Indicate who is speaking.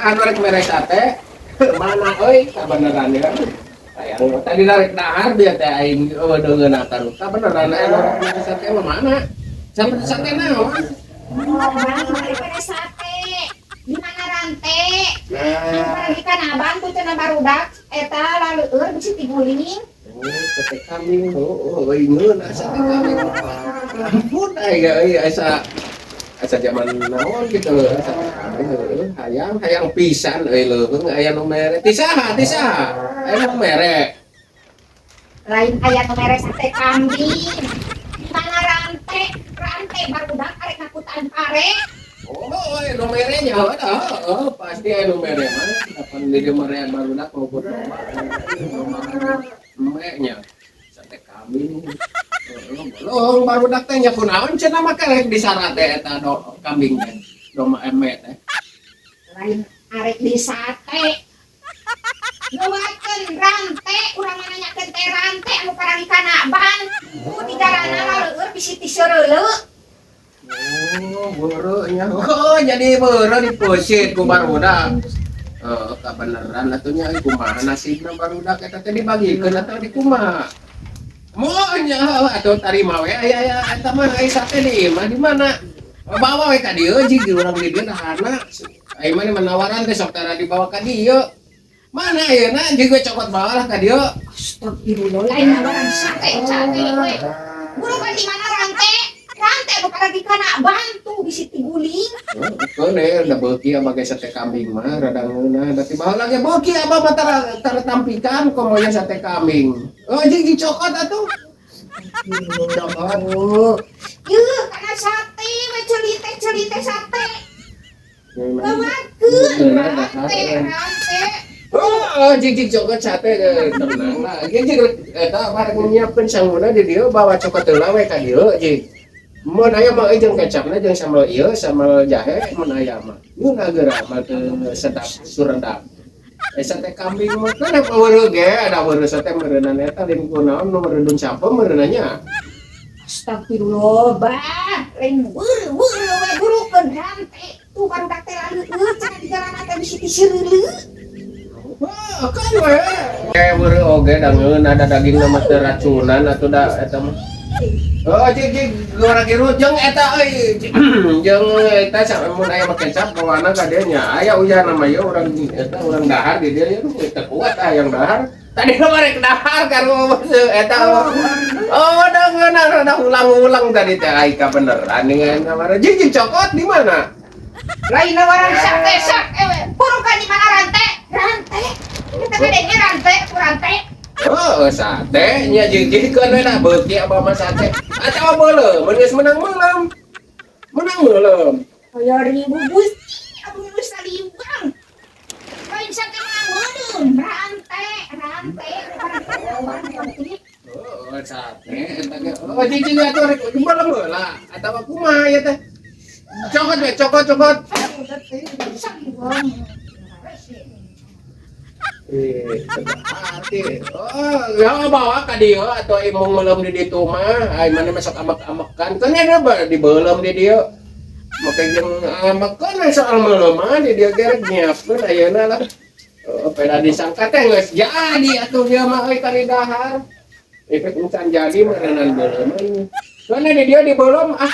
Speaker 1: Anu rek mere sate mana euy, kabeneran ya. Hayang tadi rek dahar bieu teh aing euweuh deungeunna taruh. Kabeneran anu rek mere sate mah mana? Sampai sate naon?
Speaker 2: Oh, Bang, bari pada sate. Di mana rante?
Speaker 1: Nah,
Speaker 2: Apalagi kan abang tuh cenah barudak eta laleueur bisi tiguling.
Speaker 1: Oh, sate kambing. Oh, euy ngeunah sate kambing. Ampun aya euy, asa asa zaman naon gitu sate kambing heueuh. Hayang hayang pisan euy, leuheung aya nu mere. Ti saha? Ti saha? Aya nu mere.
Speaker 2: Lain aya nu mere sate kambing. Di mana rante? Rante barudak arek ngakutan pare.
Speaker 1: Oh, aya nu mere nya heuh, pasti aya nu mere mah. Kapan di dieu merean barudak maupun domba. Eme nya sate kambing. Heeh, barudak teh nya kunaon cenah mah kerek disarate eta do kambing teh. Domba eme teh.
Speaker 2: Lain arek di sate. Nuwakeun rante, urang mah nanyakeun teh rante anu paragi kana ban. Ku di jalana laleueur bisi tiseureuleu.
Speaker 1: Oh, beureum nya. Oh, jadi beureum dipeusit ku barudak. Oh, kabeneran atuh nya, kumaha nasibna barudak eta teh, dibagikeun atau di kumaha? Moal nya atuh, tarima we aya aya eta mah, aya sate di imah di mana? Bawa we ka dieu jig urang di dieu daharna. Aya mah menawaran teh sok tara dibawa ka dieu. Mana ayeuna jig we cokot bawa lah ka dieu.
Speaker 2: Astagfirullah, lain nawaran sate sate we. Burukan di mana rante? Rante anu paragi kana bantu bisi tiguling.
Speaker 1: Keun we da beuki abah ge sate kambing mah rada ngeunah. Da ti baheula ge beuki abah mah tara tara tampikan komo nya sate kambing. Oh, jig dicokot atuh. Cokot.
Speaker 2: Yeuh, kana sate we ceuli teh, ceuli teh sate. Bawakeun rante, rante.
Speaker 1: Oh, jig jig cokot sate tenang lah. Jig jig eta bareng nyiapkeun sanguna di dieu, bawa cokot heula we ka dieu jig. Mun aya mah euy jeung kecapna jeung sambal ieu, sambal jahe mun aya mah. Ngeunah geura mah teu sedap suredap. Eh, sate kambing mah kan weureuh ge ada weureuh sate meureunana eta lain kunaon nu mereudun sampe meureunna nya.
Speaker 2: Astagfirullah, bah, lain weureuh weureuh we, burukeun rante. Tuh barudak teh laleueur cenah di jalan teh bisi tiseureuleu.
Speaker 1: Wah, kan we. Eh, weureuh oge da ngeunah da dagingna mah teu racunan atuh da eta mah. Oh, jig jig goreng kiru jeung eta euy, jeung eta mun aya mah kecap bawana ka dieu nya. Aya ujarna mah ieu urang eta urang dahar di dieu ya teu kuat ah yang dahar. Tadi mah rek dahar karo eta. Oh, da ngeunah rada ulang-ulang tadi teh ai kabeneran dengan kamar. Jig jig cokot di mana?
Speaker 2: Lain nawaran sate sate we. Burukan di mana rante? Rante. Kita bedanya rante, ku rante.
Speaker 1: Oh, sate nya jig jig keun we da beuki abah mah sate. Atawa meuleum, mun geus menang meuleum. Menang meuleum.
Speaker 2: Aya ribu Gusti, aduh geus saliwang. Lain sate menang meuleum, rante, rante.
Speaker 1: Oh, sate eta ge. Oh, jig jig atuh rek meuleum heula atawa kumaha ieu teh? Cokot we, cokot cokot.
Speaker 2: Saliwang.
Speaker 1: Eh, hati. Oh, ya bawa ka dieu atuh imung meuleum di ditu mah. Ai mana masuk amek-amekan. Kan ada ba dibeuleum di dieu. Make jeung amekeun we soal meuleum mah di dieu ge rek nyiapkeun ayeuna lah. Oh, peda disangka teh geus jadi atuh ieu mah euy kali dahar. Efek encan jadi meureunnan beuleum. Soalnya di dieu dibeuleum ah.